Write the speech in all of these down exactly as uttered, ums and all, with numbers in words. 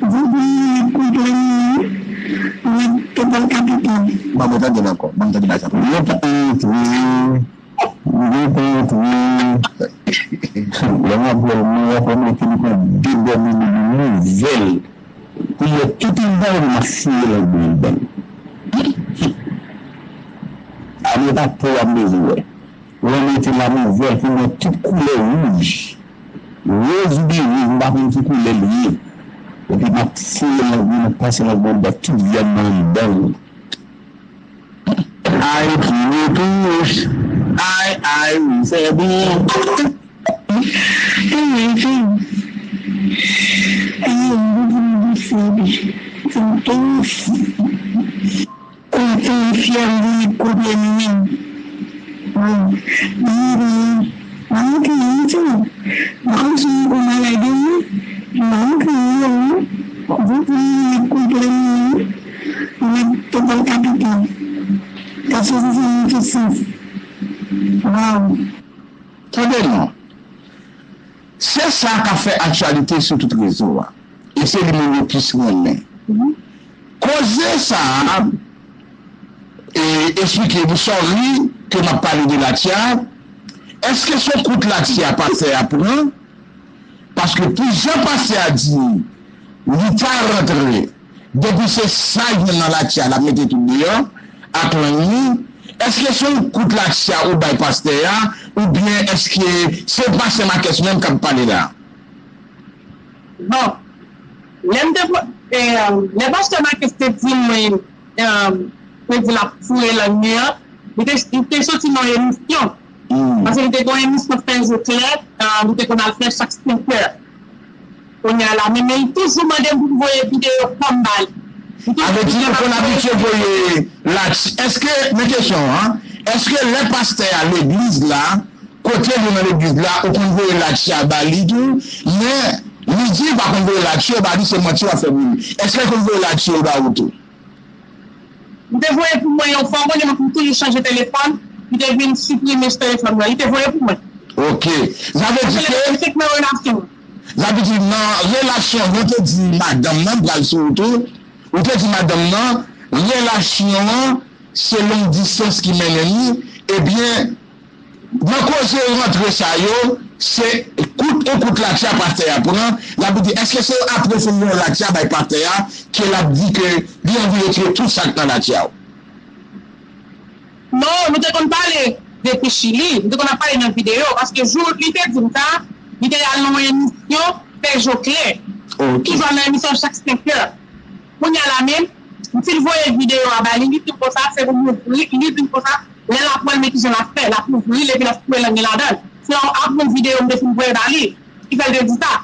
Vodoun nan ap konprann li, nèg total kapital. Ban mwen tande l ankò, ban m tande bagay sa. Yo pa antre, yo pa antre. Lè m ap wè l, mwen wè kòm li te li pran de bò mini nouvèl. Pou yo tout anba yo, m ap fouye lang mwen anndan. A, mwen pa pou ap bezwen wè. Ou mete la nouvèl pou mwen tout koulè wouj. Woz oubyen wouj, m pa konn ki koulè l ye. Epi m ap fouye lang mwen, m ap pase lang mwen anndan tout vyann nan anndan l. Ay, ki retouch. Ay, ay, wi, se byen. Ay, ay, ay, wi, se byen. Ay, wi, se byen. Kote fyè m vini kote m menm. Wi. Byen, byen. Mwen kriye tou. Mwen konn si yon gwo malad wi. Mwen kriye wi. Gwo pou mwen konprann wi. Mwen total kapital. Gason se yon tout sans. Waw. Tande non. Se sa k ap fè aktyalite sou tout rezo a. E se li moun yo plis renmen. Koze sa a, e, esplike nou sa w ri ke m ap pale de Latia. Èske se yon kout Latia pastè a pran? Paske pou jan pastè a di, li ta rantre, depi se sa l jwenn nan Latia, l ap mete tout deyò, ak lang li, Èske se yon kout latya ou bay pastè a, oubyen èske se pastè Makès menm k ap pale la? Bon, lè m te pran, e, lè pastè Makès te di mwen, e, te di l ap foure lang li an, li te, li te soti nan yon emisyon. Hmm. Paske li te gen yon emisyon fè je klè, e, li te konn al fè chak senk è. Kounye a la, men, men li toujou mande m pou m voye videyo pa m ba li. Li toujou Avè di nou konn abitye voye latya. Èske, men kesyon an, èske lè pastè a legliz la, kote li nan legliz la, ou konn voye latya ba li tou, men li di li pa konn voye latya ba li, se manti w ap fè pou li. Èske l konn voye latya ba ou tou? Li te voye pou mwen yon fwa, konnen m toujou chanje telefòn, li te vin siprime sou telefòn mwen, li te voye pou mwen. Ok. Sa vle di ke, sa vle di nan relasyon, nou te di madanm nan, m pral sou ou tou, ou te di madanm nan, relasyon an, se long distans ki mennen nou, ebyen, nan koze rantre sa yo, se kout, yon kout latya pastè a pran, l ap di, èske se apre fin yon latya bay pastè a, ke l ap di ke li anvi retire tout sa k nan latya w? Non, nou te konn pale depi Chili, nou te konn ap pale nan videyo, paske jou li te di m sa, li te al nan yon emisyon fè je klè. Ok. Toujou al nan emisyon chak senk è. Kounye a la menm, m fin voye videyo a ba li, li di m konsa, se pou m ouvri, li di m konsa, lè l ap wè l, men kijan l ap fè, l ap ouvri l epi l ap foure lang li ladan l. Se apre yon videyo m te fin voye ba li, ki fè l te di sa.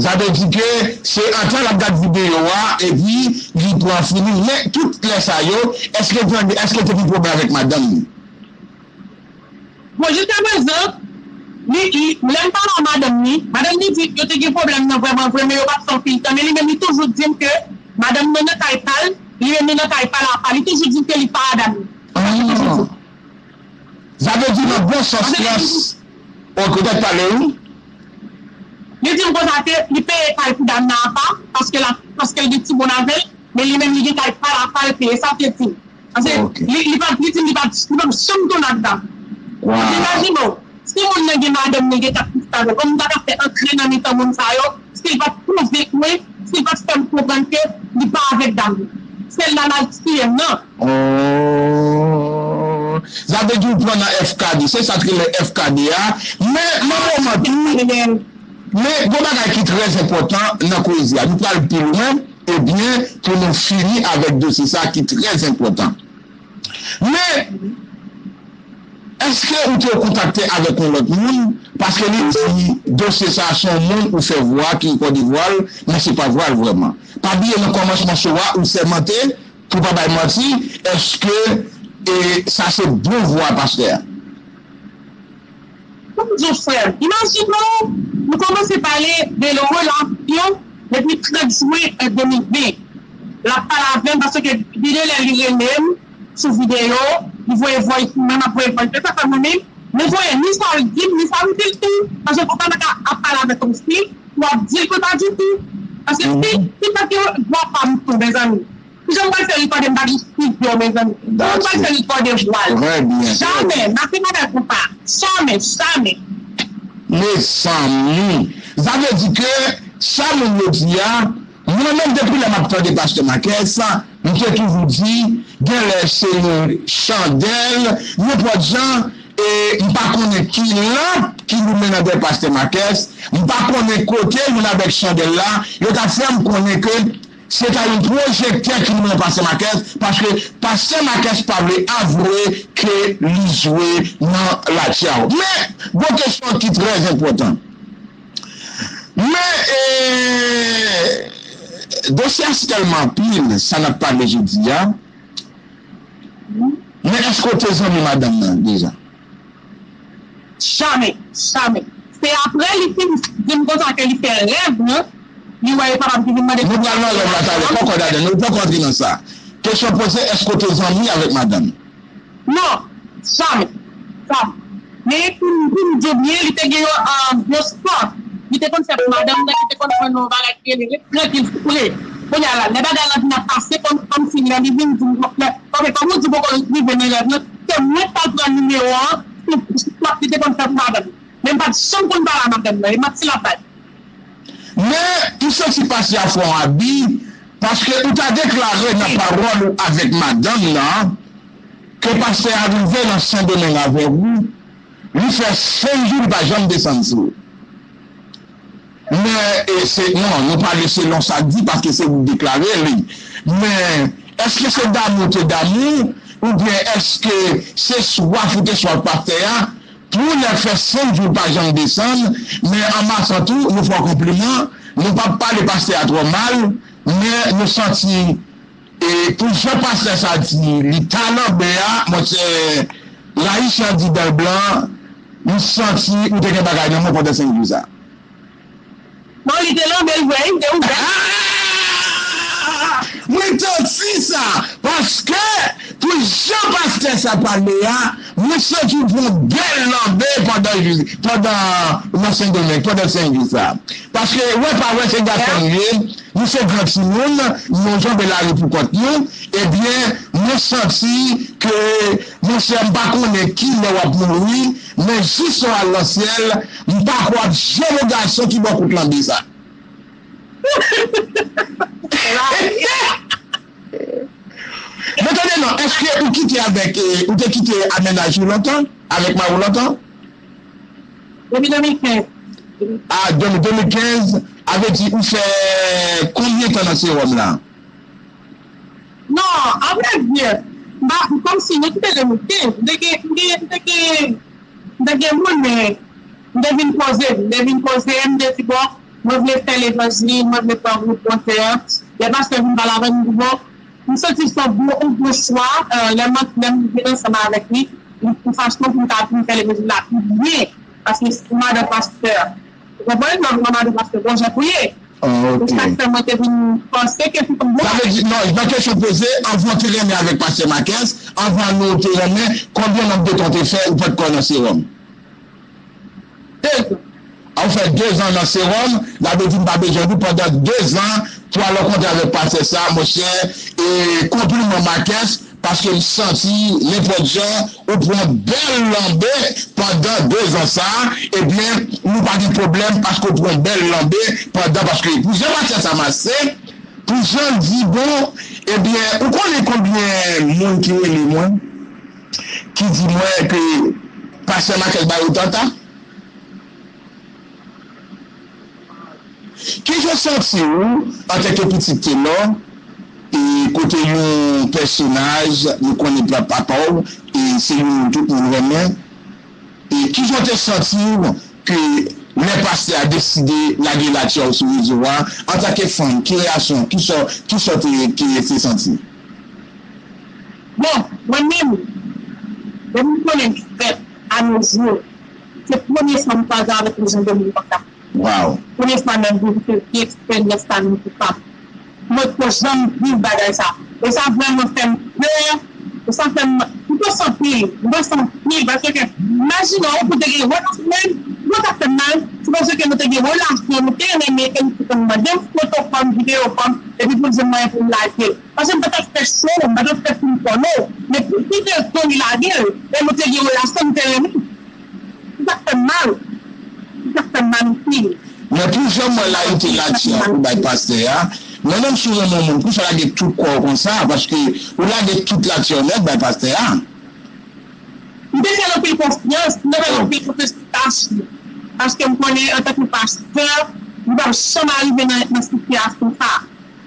Sa vle di ke se antan l ap gad videyo a, epi li pran fini. Men tout lè sa yo, èske, èske te gen pwoblèm avèk madanm li? Bon, jiskaprezan, li, li, lè m pale a madanm li, madanm li di yo te gen pwoblèm nan vrèman vre, men yo pa t fè anpil tan, men li menm li toujou di m ke madanm nan nan kay pa l, li menm li nan kay pa l apa, li toujou di m ke li pa madanm li. Sa li toujou di. Sa vle di nan bon sans lan, ok, w te pale wi. Li di m konsa ke li peye kay pou dam nan apa, paske la, paske l gen timoun avè l, men li menm li gen kay pa l apa l peye, sa te di. Paske li, li pa, li di m li pa, li pa janm tounen ak dam. Imajine w, si moun nan gen madanm li gen kat pistach, kòman m ta ka fè antre nan mitan moun sa yo, si l pa t konvenk mwen, si l pa t fè m konprann ke li pa avèk dam li. Se la l al tiye m nan. Oh. Sa vle di w pran nan F K D. Se sa k rele F K D a. Men, nan moman tou, men gon bagay ki trè enpòtan nan koze a. Nou pral pi lwen, ebyen, pou nou fini avèk dosye sa ki trè enpòtan. Men, èske ou te kontakte avèk yon lòt moun? Paske li di dosye sa a se yon moun ou fè vwa ki rekòde vwa l, men se pa vwa l vrèman. Pa bliye nan kòmansman show a, ou sèmante, pou pa bay manti, èske, e, sa se bon vwa pastè a? Pou m di w, frè m, imajine w, nou kòmanse pale de relasyon depi trant jen de mil ven. L ap pale avè m paske gen de lè li rele m sou videyo, li voye voice, mwen m ap voye voice, se sa fè mwen menm, mwen voye ni sa l di m, ni sa m di l tou, paske ou pa nan ka ap pale avè kòmsi w ap di l konsa ditou. Paske si, si pa gen vwa pa m tou, mezanmi. Kijan m pral fè rekòde m pa gen estidyo, mezanmi? Kijan m pral fè rekòde vwa l? Trè byen. Jamè, m ap fè bagay konsa. Jamè, jamè. Mezanmi. Sa vle di ke sa moun yo di a, mwen menm depi lè m ap tande pastè Makès, m te toujou di, genlè se yon chandèl, nenpòt jan, e m pa konnen ki lanp ki limen nan dèyè pastè Makès, m pa konnen kote moun avèk chandèl la, yo t ap fè m konnen ke se ta yon pwojektè ki limen nan pastè Makès, paske pastè Makès pa vle avwe ke li jwe nan latya. Men, gon kesyon ki trè enpòtan. Men, e, dosye a si tèlman anpil, sa n ap pale jodi a. Men èske w te zanmi madanm nan deja? Jamè, jamè. Se apre li fin di m konsa ke li fè rèv, non? Li wè e papa m ki vin mande. Nou pral nan rèv la talè, poko ladan, nou poko antre nan sa. Kesyon poze, èske w te zanmi avèk madanm? Non, jamè. Jamè. Men pou m, pou m di w byen, li te gen yon, um, yon spò. Li te konn fè pou madanm nan, li te konn jwenn yon bagay ki rele ret trankil, sou koule. Kounye a la, lè bagay la vin ap pase, kòm, kòmsi lè li vin di m, lè, ok, kòm ou di poko rive nan rèv lan, se mwen k t al pran nimewo an, sou, sou spò li te konn fè pou madanm. Men m pa t janm konn pale a madanm nan, e manti l ap bay. Men, m santi pastè a fè yon abi, paske ou ta deklare nan pawòl ou avèk madanm nan, ke pastè a rive nan Sendomeng avèk ou, li fè senk jou li pa janm desann sou ou. Men, e se, non, nou pale selon sa k di, paske se ou k deklare li. Men, èske se damou te damou, oubyen èske se swaf ou te swaf pastè a, pou nèg fè senk jou pa janm desann, men an masan tou, nou fè w konpliman, nou p ap pale pastè a twò mal, men nou santi, e pou jan pastè sa di, li ta lanbe a, monchè, Laisyen di dan blan, m santi ou te gen bagay nan men w pandan senk jou sa. Non, li te lanbe l vre, li te ouvè. Ah! Mwen santi sa, paske pou jan pastè sa pale a, mwen santi w pran bèl lanbe pandan, pandan nan Sendomeng, pandan senk jou sa. Paske, wè pa wè, se gason nou ye, nou se gran timoun, nou janbe lari pou kont nou, ebyen, mwen santi ke, monchè, m pa konnen ki lè w ap mouri, men jis lè w al nan syèl, m pa kwè w ap janm yon gason ki ba w kout lanbe sa. Men tande non, èske ou kite avèk, e, ou te kite a mennaj ou lontan, avèk mari w lontan? Depi de mil kenz. A, de mil kenz, a vle di ou fè konbyen tan nan sewòm la? Non, avrèdi, m pa, kòmsi nou kite de mil kenz, m te gen, m te gen, m te gen, m te gen moun, men m te vin poze m, m te vin poze m, m te di, bon, mwen vle fè levanjil, mwen vle pran wout Bondye a. Lè pastè vin pale avè m, m di, bon, m santi se yon bon, yon bon chwa, e, lè m, lè m vin ansanm avèk li, yon fason pou m ka vin fè levanjil la pi byen, paske se yon madan pastè. Ou konprann? Mwen, mwen madan pastè, bon jan pou ye. Ah, ok. Se sa k fè mwen te vin panse ke se yon bon. Sa vle di, non, nan kesyon poze, anvan w te renmen avèk pastè Marques, anvan nou te renmen, konbyen nonb de tan w te fè ou pa t ko nan sewòm? De zan. A, ou fè de zan nan sewòm, sa vle di m pa bezwen di w pandan de zan pou al rankontre avèk pastè sa, monchè, e konpliman Marques, paske m santi, nenpòt jan, ou pran bèl lanbe pandan de zan sa, ebyen, nou pa gen pwoblèm paske ou pran bèl lanbe pandan, paske pou jan pastè sa mache, pou jan l di bon, ebyen, ou konnen konbyen moun ki rele mwen, ki di mwen ke pastè Marques ba yo tanta? Kijan w santi w antanke pitit Telor, e kote yon pèsonaj nou konnen pa papa w, e se yon moun tout moun renmen, e kijan w te santi w ke lè pastè a deside lage latyè w sou rezo a, antanke fanm, ki reyasyon, kisa, kisa w te, te, te santi? Bon, mwen menm, depi m konnen fèt a nos jours, se premye fwa m kwaze avèk yon jan de moun konsa. Wow. Premye fwa nan vi m ke m gen eksperyans sa menm pou pa m. Mwen poko janm viv bagay sa. E sa vrèman fè m pè. E sa fè m, m panse anpil. M panse anpil. Paske, imajine w pou te gen relasyon, mwen sa fè m mal. Se paske nou te gen relasyon, nou te renmen, e nou te konn mande m foto kò m, videyo kò m, epi pou l di m mwen pou m lage l. Paske m pa t ap fè cho, m pa t ap fè pou m konnen w. Men pou kite l tou li lage l, e nou te gen relasyon, m te renmen. Sa fè m mal. Sa fè m mal anpil. Men pou jan m wè layite latyè a pou bay pastè a, mwen menm si w renmen yon moun, poukisa w lage tout kò w konsa? Paske ou lage tout latyè w nèt bay pastè a. M te fè l anpil konfyans, m te fè l anpil konfyans pou tach li. Paske m konnen antanke pastè, m p ap janm arive nan, nan sitiyasyon sa.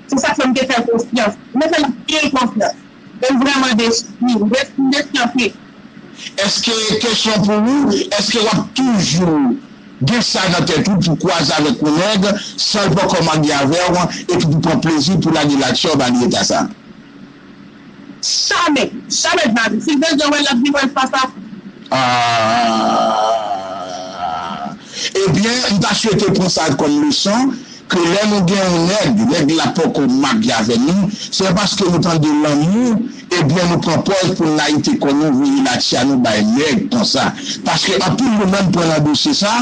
Se sa k fè m te fè l konfyans. M te fè l anpil konfyans. E m vrèman desi. M desi, m desi anpil. Èske, kesyon pou ou, èske w ap toujou gen sa nan tèt ou pou kwaze avèk yon nèg san l poko marye avè w, epi pou pran plezi pou lage latyè w ba li eta sa? Jamè, jamè de la vi. Si l bezwen wè l, l ap vin wè l fas a fas. Ah. Ebyen, m ta swete pran sa kòm leson, ke lè nou gen yon nèg, nèg la poko marye avè nou, se paske nou tande lanmou, ebyen, nou pran pòz pou n layite kò nou, voye latyè nou bay nèg konsa. Paske anpil nou menm pran nan dosye sa,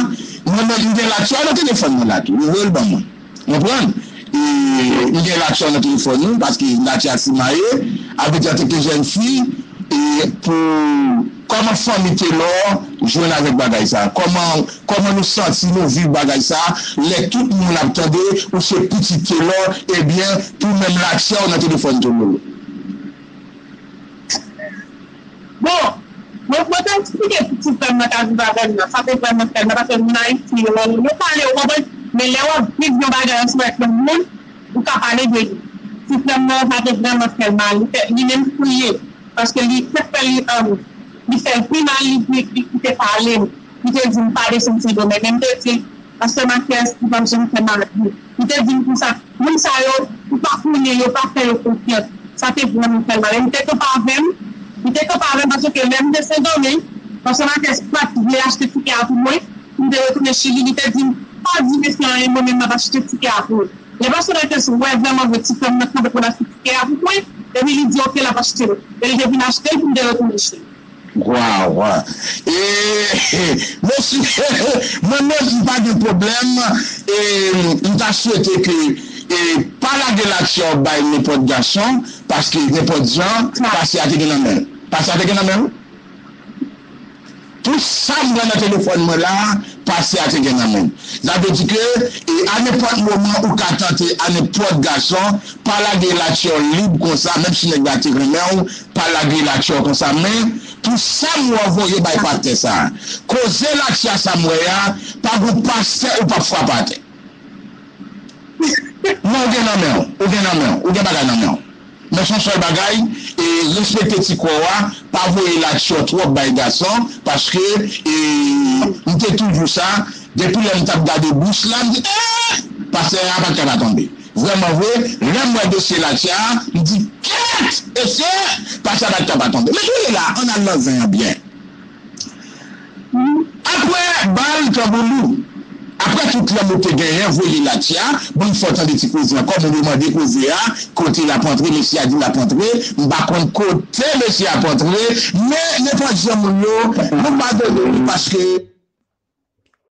mwen menm m gen latyè nan telefòn mwen la tou, nou voye l ban mwen. Konprann? E m gen latyè nan telefòn nou, paske latyè a simaye, avè di antanke jèn fi, e pou kòman fanmi Telor jwenn avèk bagay sa? Kòman, kòman nou santi nou viv bagay sa? Lè tout moun ap tande ou se pitit Telor, ebyen, pou menm latyè w nan telefòn Telor. Bon, mwen, mwen te eksplike ti frè m nan k ap viv avè m nan, sa te vrèman fè l mal, paske moun Ayiti, yo, yo pale, ou konprann, men lè w ap viv yon bagay ansanm avèk yon moun, ou ka pale de li. Ti frè m nan, sa te vrèman fè l mal, li fè, li menm kriye, paske li, sa k fè li, um, li fè l pi mal, li, li, li, li te pale m, li te di m pa desann Sendomeng, men m te di l, Pastè Mathias, li pa m janm fè mal. Li te di m konsa, moun sa yo, ou pa konnen, yo pa fè yo konfyans. Sa te vrèman fè l mal. E li te kanpe avè m, li te kanpe avè m paske lè m te Sendomeng, Pastè Mathias pa t vle achte tikè a pou mwen, m te retounen Chili, li te di m, pa di mesye anyen, mwen menm m ap achte tikè a pou ou. Lè Pastè Mathias wè vrèman vre ti frè m nan kanpe pou l achte tikè a pou mwen, epi li di oke, l ap achte l. E li te vin achte l pou m te retounen Chili. Waw, waw. E, mesye, mwen menm, m pa gen pwoblèm. E, m ta swete ke, e, pa lage latyè bay nenpòt gason, paske nenpòt jan, pase a te gen nan men l. Pase a te gen nan men l. Tout sa m wè nan telefòn mwen la, pase a te gen nan men l. Sa vle di ke, e, a nenpòt moman, ou ka tante a nenpòt gason, pa lage latyè lib konsa, menm si nèg la te renmen w, pa lage latyè konsa, men pou sa m wè w voye bay pastè sa a, koze latyè sa m wè a, pa gon pastè ou p ap frape atè. Non, ou gen nan men w, ou gen nan men w, ou gen bagay nan men w. Men se yon sèl bagay, e, respekte ti kò w a, pa voye latyè twòp bay gason, paske, e, m te toujou sa, depi lè m t ap gade bous la, m di, eh, pastè a pa t ka pa tonbe. Vrèman vre, lè m wè dosye latyè a, m di, kèt! Mesye, pastè a pa t ka pa tonbe. Men kounye la, ann al nan zen an byen. Apre bal tanboulou, apre tout lòm ou te genyen voye latyè a, bon, fò tande ti koze ankò, moun yo mande koze a, kote l ap antre, mesye a di l ap antre, m pa konn kote mesye a ap antre, men nenpòt jan moun yo, nou padone li paske